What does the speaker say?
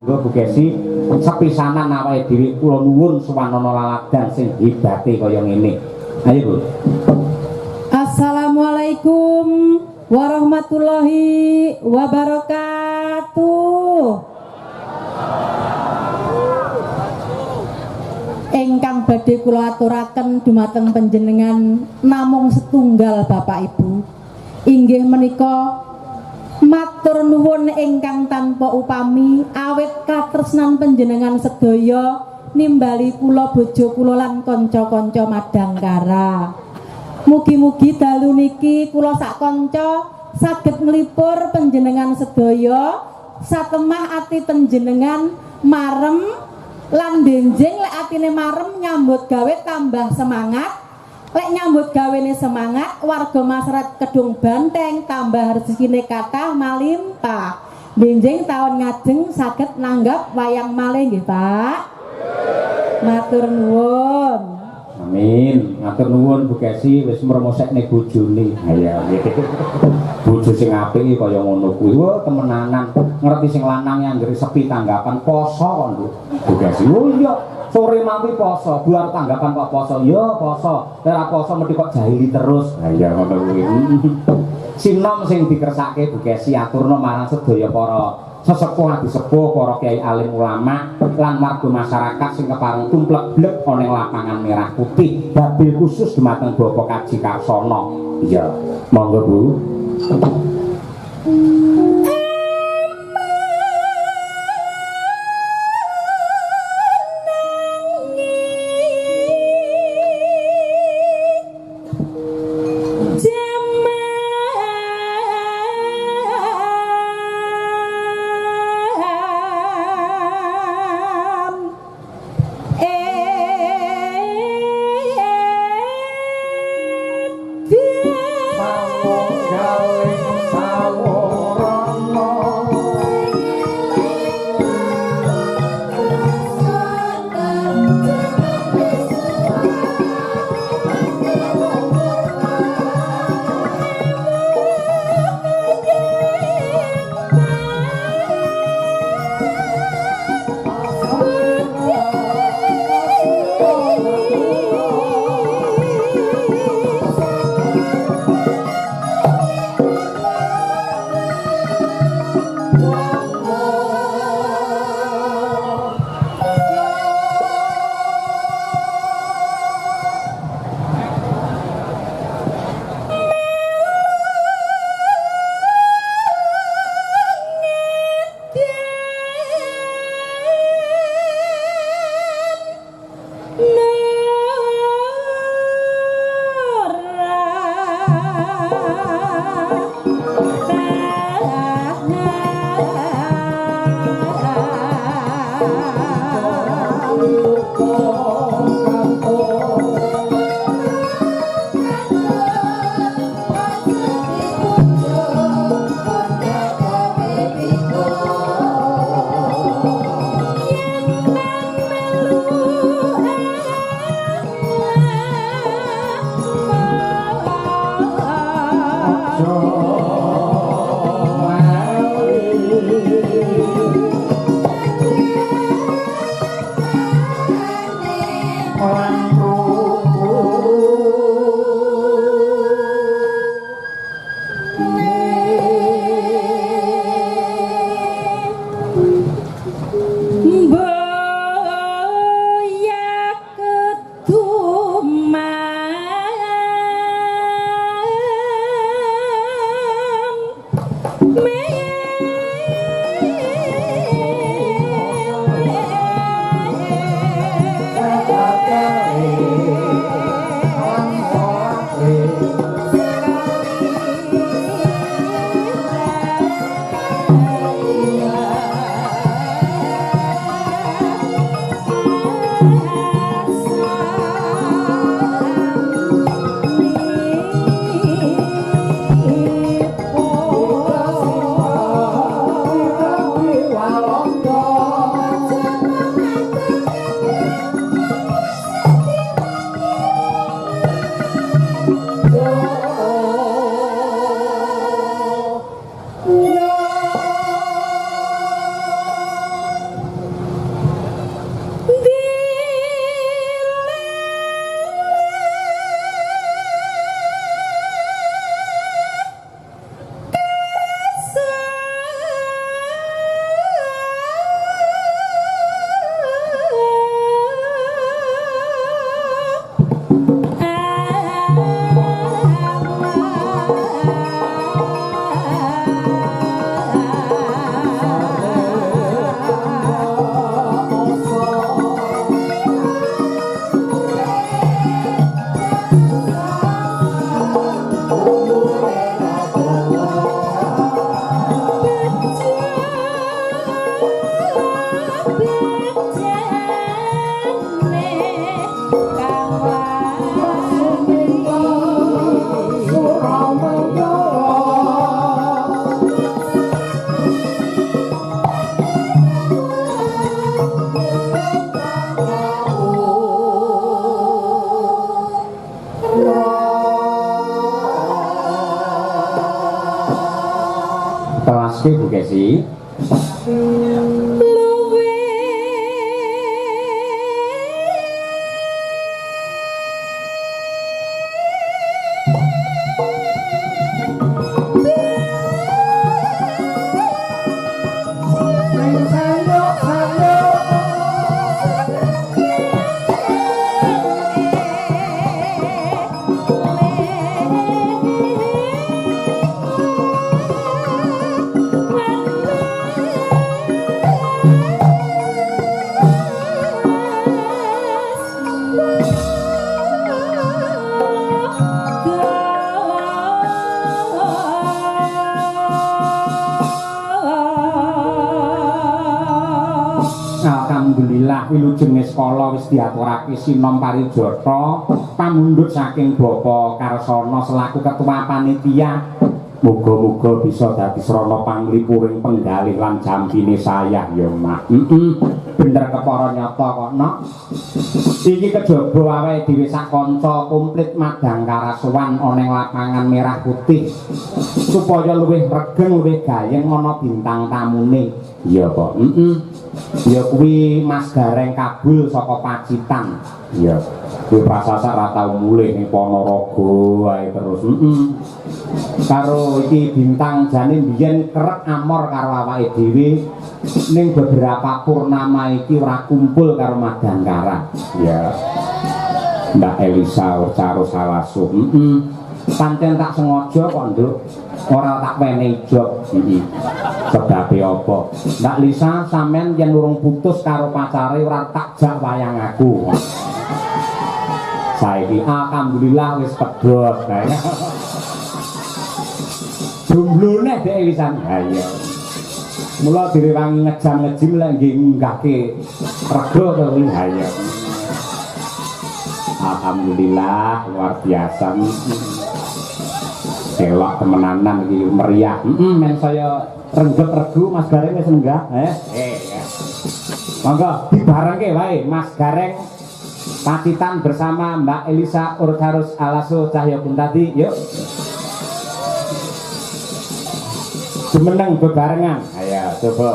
Monggo Bu Kesi, sepisanan awake dhewe kula nuwun suwanana laladan sing hebate kaya ngene. Ayo Bu. Assalamualaikum warahmatullahi wabarakatuh. Ingkang badhe kula aturaken dumateng panjenengan namung setunggal Bapak Ibu. Inggih menika matur nuwun ingkang tanpa upami awit katresnan panjenengan sedaya nimbali kula bojo kula lan kanca-kanca Madangkara. Mugi-mugi dalu niki kula sak kanca saged nglipur panjenengan sedaya satemah ati panjenengan marem lan benjing lek atine marem nyambut gawe tambah semangat. Lek nyambut gawene semangat, warga masyarakat Kedung Banteng tambah rezekine kathah malimpah. Benjing taun ngajeng saged nanggap wayang malih nggih, Pak. Matur nuwun. Amin. Matur nuwun Bu Kesi wis mremosekne bojone. Ha iya. Bojo sing apik iki kaya ngono kuwi. Wah, temenanan. Ngerti sing lanang anggere sepi tanggapan poso kok, Nduk. Bu Kesi. Oh iya, sore mampi poso, buar tanggapan kok poso. Ya poso. Nek ora poso mesti kok jahili terus. Ha iya ngono kuwi. Sinom sing dikersake Bu Kesi aturna marang sedaya para sesepuh adi sepuh, para kiai alim ulama lan warga masyarakat sing kepareng tumplek blek ana ing lapangan merah putih babil khusus dumateng Bapak Kaji Karsono. Iya, monggo Bu. Jaman Manunggaling. Kesi. Luwe Alhamdulillah wilujenge sekolah wis diaturake Sinom Parijata pamundhut saking Bapak Karsono selaku ketua panitia. Muga-muga bisa dadi srana panglipuring penggalih lan jampine sayah ya, Mak. Bener kepara nyata kok, Nok. Iki kejaba awake dhewe sak kanca komplit madang karasowan ana ing lapangan merah putih supaya luwih regeng luwih gayeng ana bintang tamune. Iya kok. Ya kuwi Mas Gareng Kabul saka Pacitan. Iya. Kuwi prasasa ra tau mulih ning Ponorogo wae terus. Karo iki bintang jane biyen kerep amor karo awake dhewe ning beberapa purnama iki ora kumpul karo Madangkara. Iya. Mbak Elisa Orcaro Salasu. Pancen tak sengaja kok, Nduk. Ora tak wenehi job. Sebabe apa? Mbak Lisa sampean yen urung putus karo pacare ora tak jak wayang aku. Saiki alhamdulillah wis pedhot. Jumlone dhek wisan. Ha iya. Mula direwangi ngejam-ngejim lek nggih ngunggahke rega to kuwi. Ha iya. Alhamdulillah luar biasa. Elok temenanan iki meriah. Men saya rengget regu Mas Gareng wis enggak? Monggo dibarengke wae Mas Gareng Pacitan bersama Mbak Elisa Urtarus Alaso Cahya Kuntadi. Yuk. Jumeneng bebarengan. Ayo coba.